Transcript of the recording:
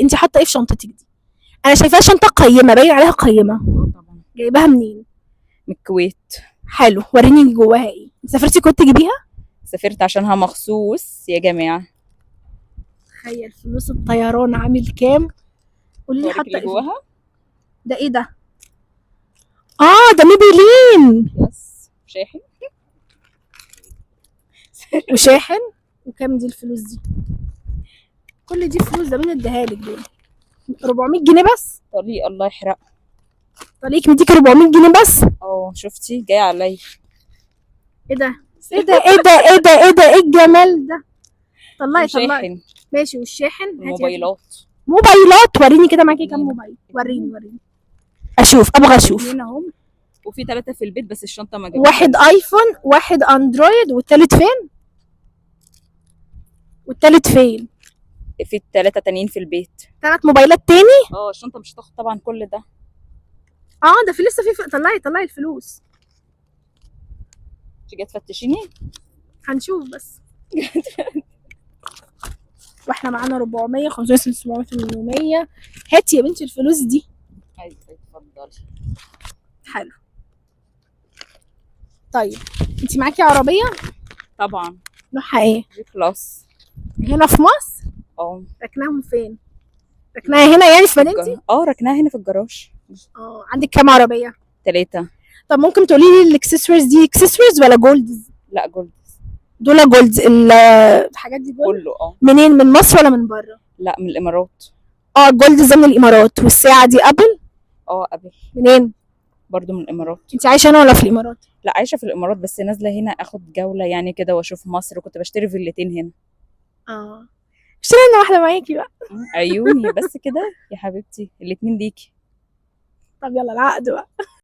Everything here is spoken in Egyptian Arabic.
انت حاطه ايه في شنطتك دي؟ انا شايفاها شنطه قيمه، باين عليها قيمه. اه طبعا. جايباها منين؟ من الكويت. حلو، وريني جواها ايه. سافرتي كنت تجيبيها؟ سافرت عشانها مخصوص يا جماعة. تخيل فلوس الطيران عامل كام. قولي لي أوريك حاطه اللي ايه جواها. ده ايه ده؟ اه ده Maybelline. yes، شاحن. وشاحن. وكام دي الفلوس دي؟ كل دي فلوس؟ ده مين اداها لك دول؟ 400 جنيه بس؟ طليق الله يحرقه. طليق مديك 400 جنيه بس؟ اه شفتي جاي عليا. ايه ده ايه ده ايه ده ايه ده ايه ده ايه الجمال ده؟ طلعي طلعي. وشاحن. ماشي، والشاحن هاتي هاتي. موبايلات. موبايلات؟ وريني كده معاكي كام اتنين. موبايل. وريني وريني اشوف، ابغى اشوف. اتنين اهم، وفي 3 في البيت بس الشنطة ما جابتش. واحد iPhone، واحد Android، والتالت فين؟ والتالت فين؟ في 3 تانيين في البيت. 3 موبايلات تاني؟ اه الشنطة مش هتاخد طبعا كل ده. اه ده في لسه في طلعي طلعي الفلوس. انت جاية تفتشيني؟ هنشوف بس. واحنا معانا 400، 500، 600، 800. هاتي يا بنتي الفلوس دي. ايوه اتفضلي. حلو. طيب انت معاكي عربية؟ طبعا. نوعها ايه؟ G-Class. هنا في مصر؟ اه. ركناهم فين؟ ركناها هنا يعني في مدينتي؟ ركناها هنا في الجراج. عندك كام عربية؟ 3. طب ممكن تقولي لي الاكسسوارز دي اكسسوارز ولا golds؟ لا golds. دول golds. الحاجات دي gold؟ كله. منين؟ من مصر ولا من بره؟ لا من الامارات. Gold ده من الامارات. والساعة دي Apple؟ Apple. منين؟ برضو من الامارات. انت عايشة هنا ولا في الامارات؟ لا عايشة في الامارات، بس نازلة هنا اخد جولة يعني كده واشوف مصر، وكنت بشتري فيلتين هنا. اشتري لنا واحدة معاكي بقى. عيوني بس كده يا حبيبتي، الاتنين ليكي. طب يلا العقد بقى.